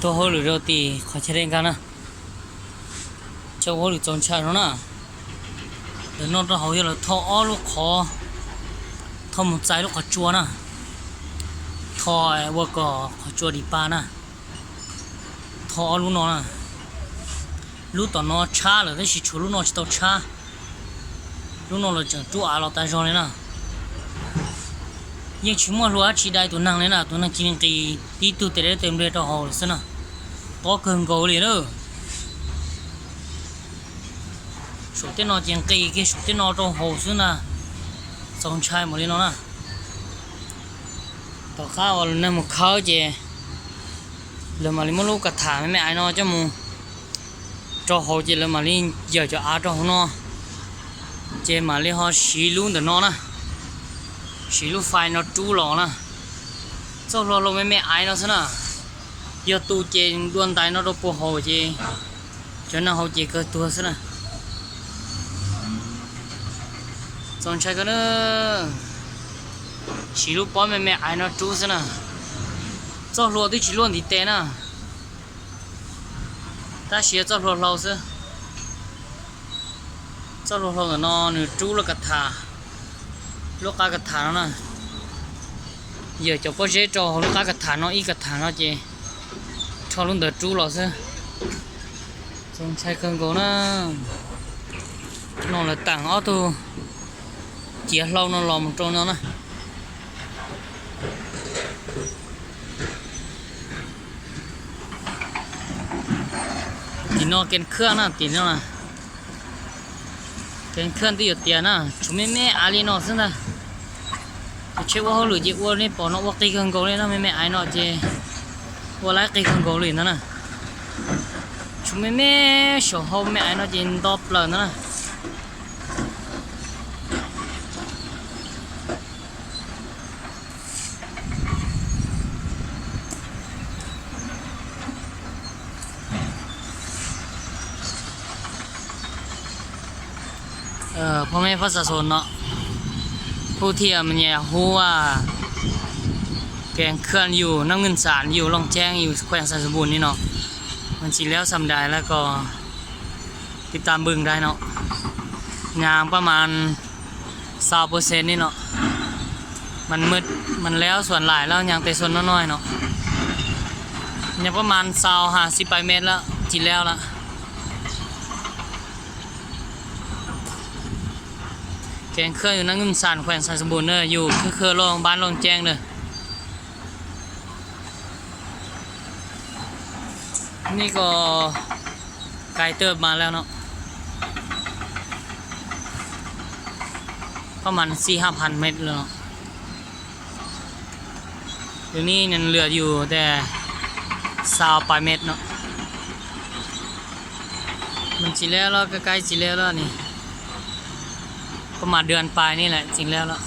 Ua hauj lwm rau tim qhov chaw dej nkag na. Coj ua hauj lwm txaus ntshai no na. Lawv noj rau hauv yog lawv tho ob lub qhov, tho mus txais lub qhov tsua na. Tho ua kom qhov tsua dim pa na. Tho ob lub no na. Lub tom no tshab lawm tab sis tshuav lub no tsis tau tshab. Lub no lawv tseem rub av los tas zog li na. Yeej tsis muaj hlua dab tsi dai tus neeg li na, tus neeg cia li nqis tib tug tes deb tes npliag rau hauv lawm xwb na. Tob kawg nkaus li na. Saum tej no ces nqis kiag saum tej no rau hauv xwb na. Txaus ntshai npaum li no na. Tom qab uas lawv neeg mus khawb ces lawv mam li muab lub kas tham me me aiv no coj mus rau hauv ces lawv mam li yawm cov av rau hauv no, ces mam li ho siv lub ntawm no na, siv lub fais no rub los na. Txoj hlua hlau me me aiv no xwb na. Yog tu ces dua ntais no rau puag hauv ces cov neeg hauv ces kawg tuag xwb na. Txaus ntshai kawg na. Siv lub pob me me aiv no rub xwb na. Txoj hlua twb tsis luaj ntiv tes na, tab sis yog txoj hlua hlau xwb. Txoj hlua hlau ntawm no nws rub lub kas tham, lub qab kas tham no na. Yawm cov pob zeb rau hauv lub qab kas tham no ib kas tham no ces rho lub ntawd rub los xwb. Txaus ntshai kawg nkaus na. No lawv teem ob tug ciav hlau no los mus rau no na. Tim no kees khaj na, tim no na. Kees khaj twb yuav tiav na, tshuav me me aiv li no xwb ntag. Tus tsheb ua hauj lwm ces ua nej pom no ua qig kawg nkaus li no, me me aiv no ces ua laib qig kawg nkaus li ntag na. Tshuav me me saum hau me aiv no ces nto plaws ntag na. Phoj mej pab xav xo no, phuj thiaj me nyuam hu a, kees khaj yus nab nwj xam yus looj ceeb yus khuees xas npum ni no, mas tsis liab xam dais lawm ko. Tiv tas npws dais no, nyas paj mas xaus pawg xees ni no, mas liab xuam laim lawm nyas tes xuam no no no, nyas paj mas xaus ha xib pais met lawm tsis liab lawm. Kees khaj yus nab nwj xam khuees xas npum na, yus khaj khaj looj npab looj ceeb na. Ni ko kais tawm mas lawm no, paj mas xij hab phav met lawm no. Yus ni lwm yus tes xaus pais met no, mas tsis liab lawm, kaib kaib tsis liab lawm ni, paj mas dua pais ni lawm tsis liab lawm.